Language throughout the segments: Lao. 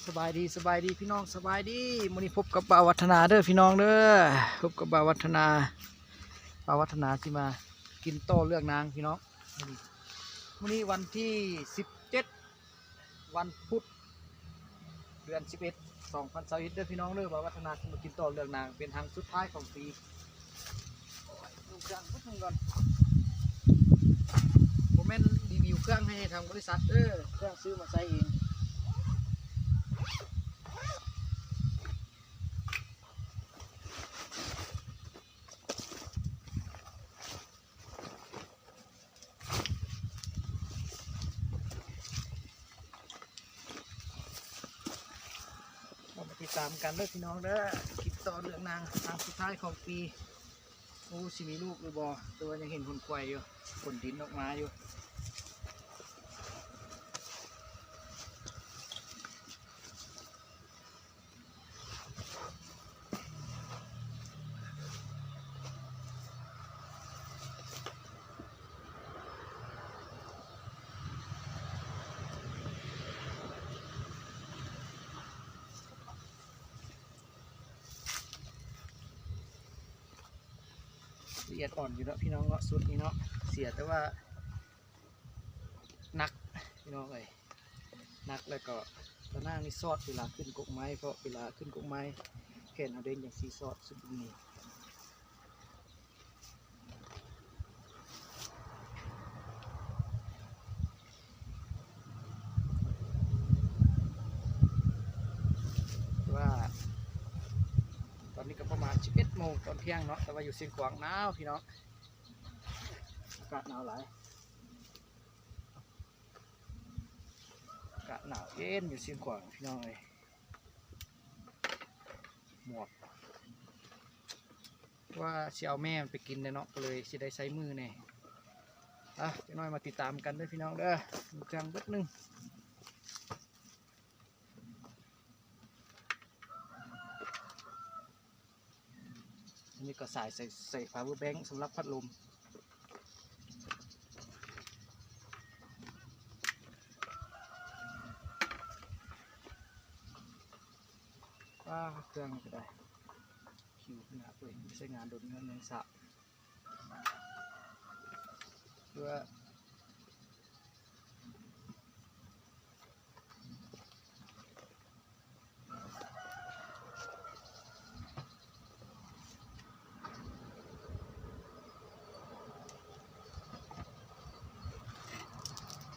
ສະບາຍດີ ສະບາຍດີພີ່ນ້ອງ ສະບາຍດີ. ມື້ນີ້ພົບກັບບ່າວວັດທະນາເດີພີ່ນ້ອງເດີ ພົບກັບບ່າວວັດທະນາ. ບ່າວວັດທະນາຊິມາກິນຕໍ່ເລືອກນາງພີ່ນ້ອງ. ມື້ນີ້ ມື້ນີ້ວັນທີສິບເຈັດ ວັນພຸດ ເດືອນສິບເອັດ ສອງພັນຊາວເອັດເດີພີ່ນ້ອງເດີ. ບ່າວວັດທະນາຊິມາກິນຕໍ່ເລືອກນາງ ເປັນຄັ້ງສຸດທ້າຍຂອງປີ. ໂອ້ຍ ດູເຄື່ອງເບິດໜຶ່ງກ່ອນ. ບໍ່ແມ່ນຣີວິວເຄື່ອງໃຫ້ທາງບໍລິສັດເດີ ເຄື່ອງຊື້ມາໃຊ້ເອງ. ເຮົາມາຕິດຕາມກັນເດີພີ່ນ້ອງເດີ ຄລິບຕໍ່ເລື່ອງນາງຄັ້ງສຸດທ້າຍຂອງປີ. ໂອ້ ຊິມີລູກຫຼືບໍ່? ແຕ່ວ່າຍັງເຫັນຂົນຂວາຍຢູ່ ຂົນດິນອອກມາຢູ່. ລະອຽດອ່ອນຢູ່ເນາະພີ່ນ້ອງເນາະ ຊຸດນີ້ເນາະ. ເສຍແຕ່ວ່າໜັກພີ່ນ້ອງເອີຍ ໜັກ ແລ້ວກໍຕາໜ້ານີ້ຊອດເວລາຂຶ້ນກົກໄມ້ ເພາະເວລາຂຶ້ນກົກໄມ້ແຂນເຮົາເດ້ງຈັ່ງຊີ້ ຊອດຊຸດນີ້. ວ່າຕອນນີ້ກໍປະມານສິບເອັດໂມງຕອນທ່ຽງເນາະ ແຕ່ວ່າຢູ່ຊຽງຂວາງໜາວພີ່ນ້ອງ ອາກາດໜາວຫຼາຍ ອາກາດໜາວເຢັນຢູ່ຊຽງຂວາງພີ່ນ້ອງເອີຍ. ໝວກ ວ່າຊິເອົາແມ່ມັນໄປກິນແດ່ເນາະ ກໍເລີຍຊິໄດ້ໃຊ້ມືແດ່. ອ່ະ ຈັກໜ້ອຍມາຕິດຕາມກັນເດີພີ່ນ້ອງເດີ ມີເຄື່ອງເບິດໜຶ່ງ. ອັນນີ້ກໍສາຍໃສ່ ໃສ່ power bank ສຳລັບພັດລົມ. ວ້າ ເຄື່ອງນີ້ກໍໄດ້ ຄິວຂະໜາດເລີຍ ໃຊ້ງານດົນເງິນຍັງສະ ເພື່ອ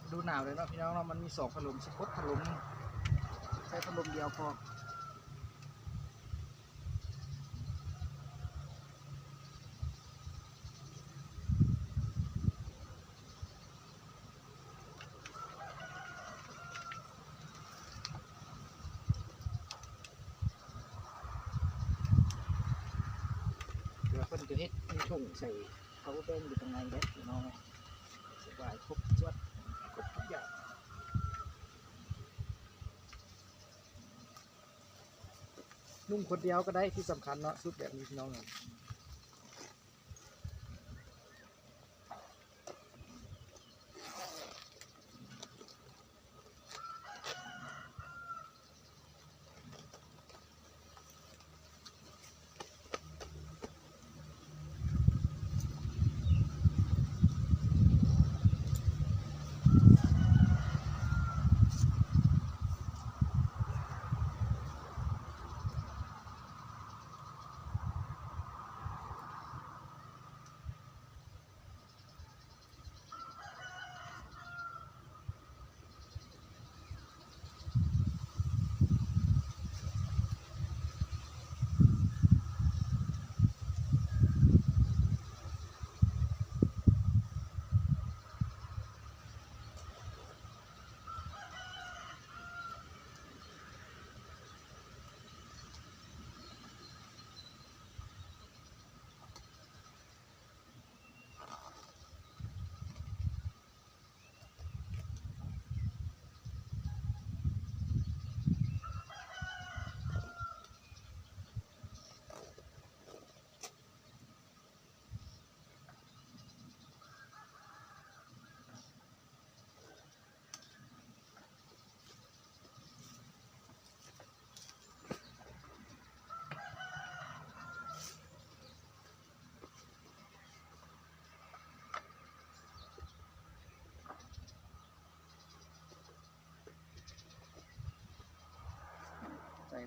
ລະດູໜາວເລີຍເນາະພີ່ນ້ອງເນາະ ມັນມີສອງພັດລົມ ຊິກົດພັດລົມ ໃຊ້ພັດລົມດຽວພໍ. ແຕ່ວ່າເພິ່ນກໍເຮັດມີຖົງໃສ່ power bank ຢູ່ຂ້າງໃນເດ້ພີ່ນ້ອງເອີຍ ສະບາຍ ຄົບຖ້ວນ ຄົບທຸກຢ່າງ. ນຸ່ງຄົນດຽວກໍໄດ້ ທີ່ສຳຄັນເນາະ ຊຸດແບບນີ້ພີ່ນ້ອງເອີຍ.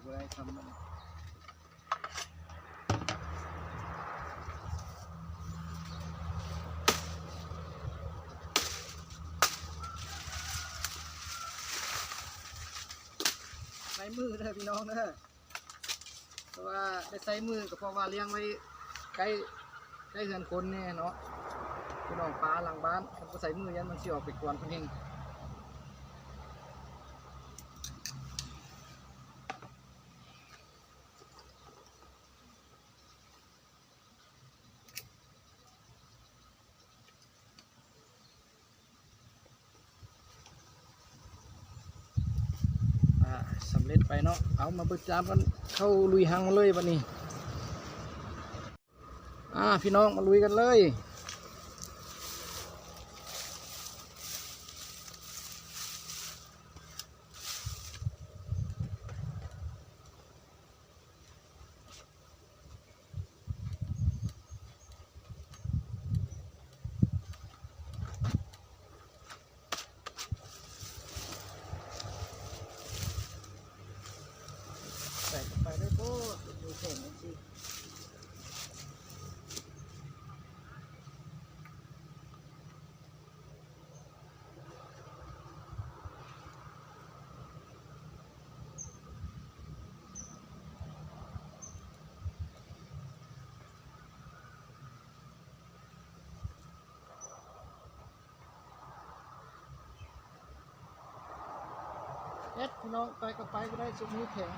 ບໍ່ໄດ້ທຳມັນ ໃຊ້ມືເດີພີ່ນ້ອງເດີ. ເພາະວ່າໄດ້ໃຊ້ມື ກໍເພາະວ່າລ້ຽງໄວ້ໃກ້ ໃກ້ເຮືອນຄົນແດ່ເນາະ ພີ່ນ້ອງ ປາຫຼັງບ້ານ ຄັນບໍ່ໃຊ້ມືຢ້ານມັນຊິອອກໄປກວນຄົນອື່ນ. ອ່າ ສຳເລັດໄປເນາະ. ເອົາ ມາເບິ່ງຕາມກັນ ເຂົ້າລຸຍຮັງມາເລີຍບັດນີ້. ອ່າ ພີ່ນ້ອງ ມາລຸຍກັນເລີຍ. ໃສ່ເຂົ້າໄປເລີຍໂພດ ເປັນໜູແຂງຈັ່ງຊີ້. ເອັດ ພີ່ນ້ອງ ໄປກໍໄປບໍ່ໄດ້ ຊຸມນີ້ແຂງ.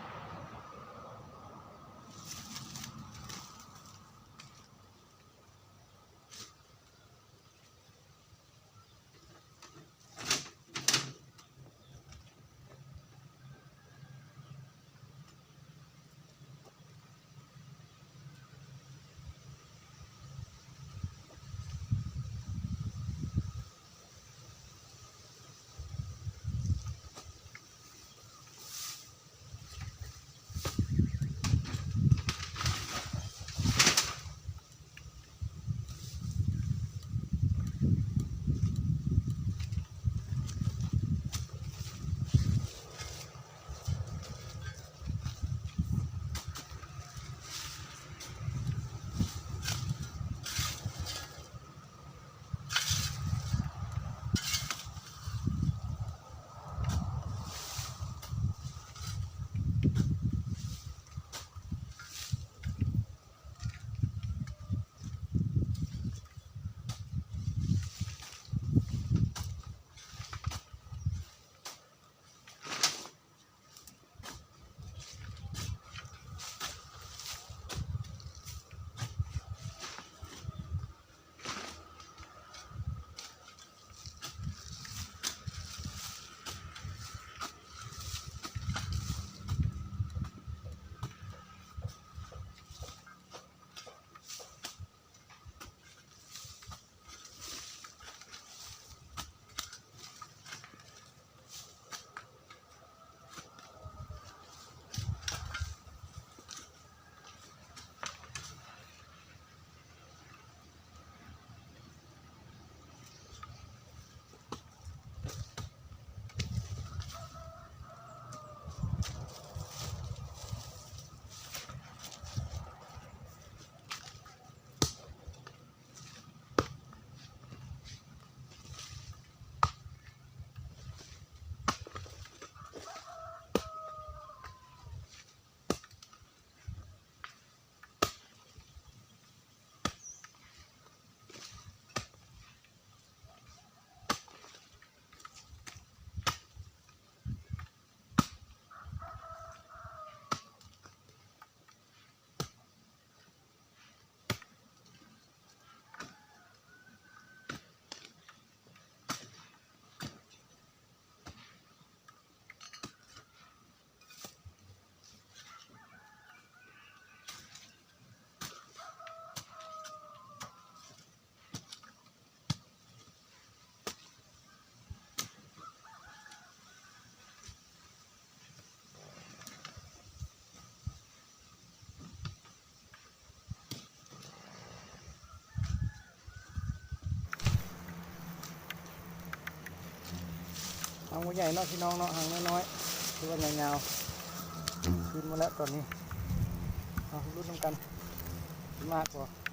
ຫາງບໍ່ໃຫຍ່ເນາະ ພີ່ນ້ອງເນາະ ຫາງນ້ອຍໆ ຄືວ່າຍາວໆ. ຂຶ້ນມາແລ້ວຕອນນີ້ ເອົາ ລຸ້ນນຳກັນ ຊິມາກບໍ່?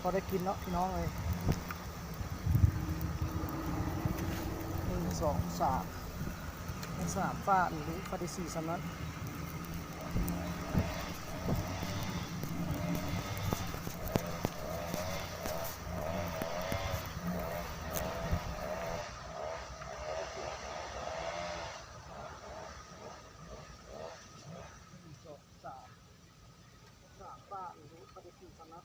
ພໍໄດ້ກິນເນາະພີ່ນ້ອງເອີຍ ໜຶ່ງ ສອງ ສາມ ສາມຝາກນີ້ ຝາກທີສີ່ສ່ຳນັ້ນ. ກ່ອນເນາະ.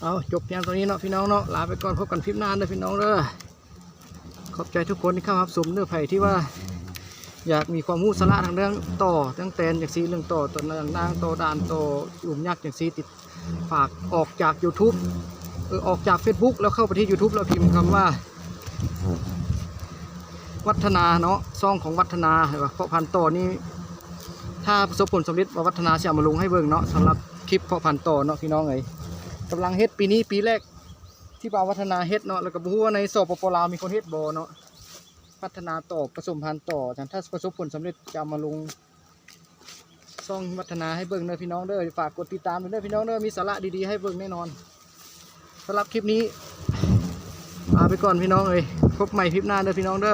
ເອົາ ຈົບພຽງເທົ່ານີ້ເນາະພີ່ນ້ອງເນາະ ລາໄປກ່ອນ ພົບກັນຄລິບໜ້າເດີພີ່ນ້ອງເດີ. ຂອບໃຈທຸກຄົນທີ່ເຂົ້າຮັບຊົມເດີ. ໃຜທີ່ວ່າຢາກມີຄວາມຮູ້ສາລະທາງເລື່ອງຕໍ່ ເລື່ອງແຕນຈັ່ງຊີ້ ເລື່ອງຕໍ່ ຕໍ່ນາງ ຕໍ່ດ່ານ ຕໍ່ຫຍຸ້ມຍັກຈັ່ງຊີ້ ຕິດ ຝາກອອກຈາກ YouTube ເອີ ອອກຈາກ Facebook ແລ້ວເຂົ້າໄປທີ່ YouTube ແລ້ວພິມຄຳວ່າ ວັດທະນາເນາະ ຊ່ອງຂອງວັດທະນາ ເພາະພັນຕໍ່ນີ້ ຖ້າປະສົບຜົນສຳເລັດ ວ່າວັດທະນາຊິເອົາມາລົງໃຫ້ເບິ່ງເນາະ. ສຳລັບຄລິບເພາະພັນຕໍ່ເນາະພີ່ນ້ອງເອີຍ ກຳລັງເຮັດ ປີນີ້ປີແລກທີ່ວ່າວັດທະນາເຮັດເນາະ. ແລ້ວກໍບໍ່ຮູ້ວ່າໃນ ສປປ ລາວ ມີຄົນເຮັດບໍ່ເນາະ ພັດທະນາຕໍ່ ປະສົມພັນຕໍ່ ຖ້າປະສົບຜົນສຳເລັດຈະເອົາມາລົງຊ່ອງວັດທະນາໃຫ້ເບິ່ງເດີພີ່ນ້ອງເດີ. ຝາກກົດຕິດຕາມເດີພີ່ນ້ອງເດີ ມີສາລະດີໆໃຫ້ເບິ່ງແນ່ນອນ. ສຳລັບຄລິບນີ້ ລາໄປກ່ອນພີ່ນ້ອງເອີຍ ພົບໃໝ່ຄລິບໜ້າເດີພີ່ນ້ອງເດີ.